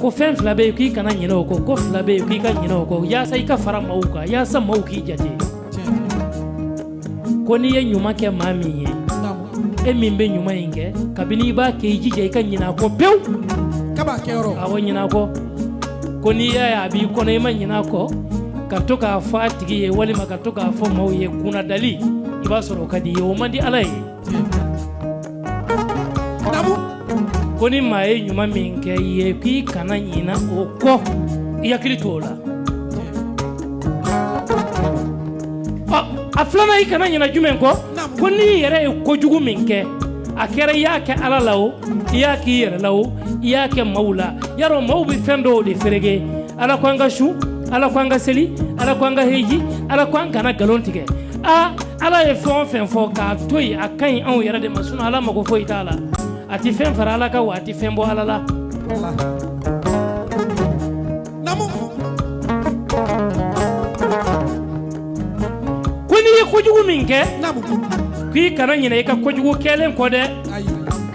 A ko fɛn fila bɛ yen k'i kana ɲinɛ o kɔ, ko fila bɛ yen k'i ka ɲinɛ o kɔ, yaasa i ka fara maaw kan, yaasa maaw k'i jate. Ko n'i ye ɲuman kɛ maa min ye, e min bɛ ɲuman in kɛ, kabini i b'a kɛ, i jija i ka ɲinɛ a kɔ pewu. Awɔ, ɲinɛ a kɔ. Ko n'i y'a ye a b'i kɔnɔ, i ma ɲinɛ a kɔ, ka to k'a fɔ a tigi ye walima ka to k'a fɔ maaw ye kunnadali, i b'a sɔrɔ o ka di i ye, o man di Ala ye. Ko ni maa ye ɲuman min kɛ i ye, k'i kana ɲinɛ o kɔ, i hakili to o la. A filanan, i kana ɲinɛ jumɛn kɔ? Ko n'i yɛrɛ ye kojugu min kɛ, a kɛra i y'a kɛ Ala la o, i y'a k'i yɛrɛ la o, i y'a kɛ maaw la, yarɔ maaw bɛ fɛn dɔw de fereke. Ala ko an ka sun, Ala ko an ka seli, Ala ko an ka heji, Ala ko an kana nkalon tigɛ. Aa, Ala ye fɛn o fɛn fɔ k'a to yen, a ka ɲi anw yɛrɛ de ma. Sinon Ala mago foyi t'a la, a tɛ fɛn fara Ala kan wa a tɛ fɛn bɔ Ala la. Ko n'i ye kojugu min kɛ, k'i kana ɲinɛ i ka kojugu kɛlen kɔ dɛ,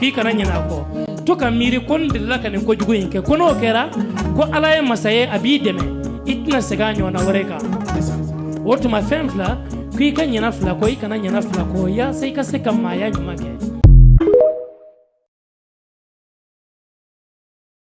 k'i kana ɲinɛ a kɔ. To ka miiri ko n delila ka nin kojugu in kɛ. Ko n'o kɛra, ko Ala ye masa ye, a b'i dɛmɛ, i tɛna segin a ɲɔgɔnna wɛrɛ kan. O tuma fɛn fila, k'i ka ɲinɛ fila kɔ, i kana ɲinɛ fila kɔ, yaasa i ka se ka maaya ɲuman kɛ.